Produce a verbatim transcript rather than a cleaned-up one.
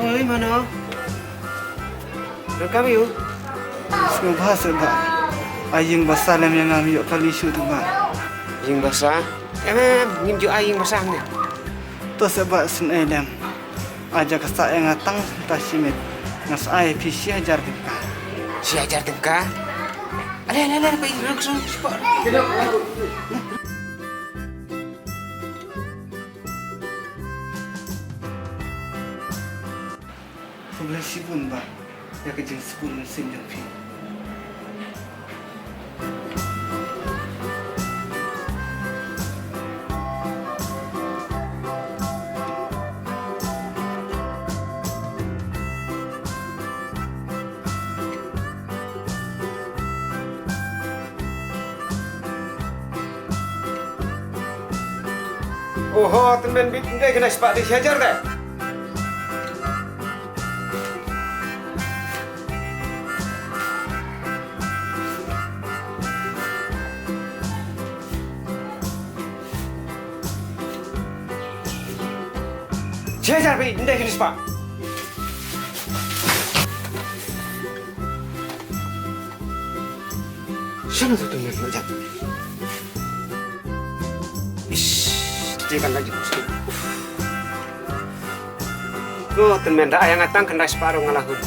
Oi, mano. Donkam aiu? Sngewbha seh bah. Ai ïing basa lem ïa nga, ym ïoh kali shuh te bah. Ïing basa? Em em, ngim ju ai ïing basa ne. To seh bah, sngewbha ai lem. Ai ja ka sah ïa nga tang ta shi miet. Nga sa ai phi shi hajar tyngka. Shi hajar tyngka? Ale ale ale, phi rung sung spot. Khublei shibun bah ïa ka jingsngewbha mynsiem jong phi. Oho, tymmen bit, ym dei khyndai spah, dei shi hajar de. Shi hajar bit, ym dei khyndai spah. Shano tu tymmen, jap. Ish, tu kan lagi. Ko tymmen, da ai ïa nga tang khyndai spah ruh nga la hun.